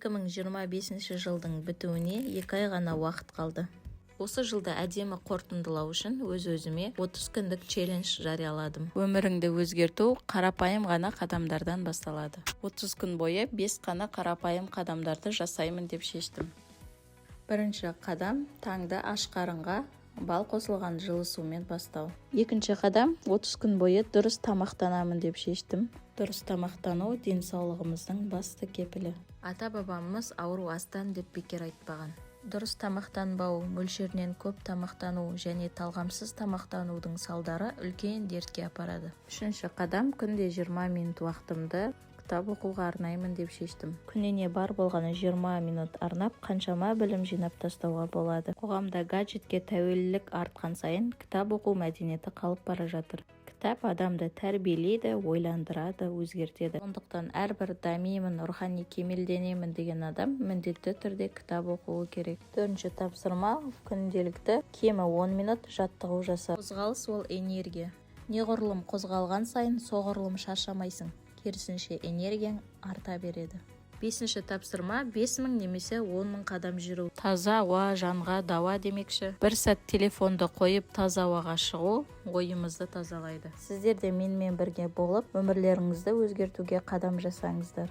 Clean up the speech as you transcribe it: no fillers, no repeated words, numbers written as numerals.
2025 жылдың бітуіне 2 ай ғана уақыт қалды. Осы жылды әдемі қорытындылау үшін өз-өзіме 30 күндік челлендж жарияладым. Өміріңді өзгерту қарапайым ғана қадамдардан басталады. 30 күн бойы 5 қана қарапайым қадамдарды жасаймын деп шештім. Бірінші қадам: таңды аш қарынға бал қосылған жылы сумен бастау. Екінші қадам: 30 күн бойы дұрыс тамақтанамын деп шештім. Дұрыс тамақтану – денсаулығымыздың басты кепілі. Ата-бабамыз «ауру астан» деп бекер айтпаған. Дұрыс тамақтанбау, мөлшерінен көп тамақтану және талғамсыз тамақтанудың салдары үлкен дертке апарады. Үшінші қадам: күнде 20 минут уақытымды кітап оқуға арнаймын деп шештім. Күніне бар болғаны 20 минут арнап, қаншама білім жинап тастауға болады. Қоғамда гаджетке тәуелділік артқан сайын, кітап оқу мәдениеті қалып бара жатыр. Кітап адамды тәрбиелейді, ойландырады, өзгертеді. Сондықтан әрбір дамимын, рухани кемелденемін деген адам міндетті түрде кітап оқуы керек. Төртінші тапсырма: күнделікті кемі 10 минут жаттығу жасау. Қозғалыс – ол энергия. Неғұрлым қозғалған сайын, соғұрлым шаршамайсың, керісінше, энергияң арта береді. Бесінші тапсырма: 5000 немесе 10 000 қадам жүру. Таза ауа жанға дауа демекші, бір сәт телефонды қойып, таза ауаға шығу ойымызды тазалайды. Сіздер де менімен бірге болып, өмірлеріңізді өзгертуге қадам жасаңыздар.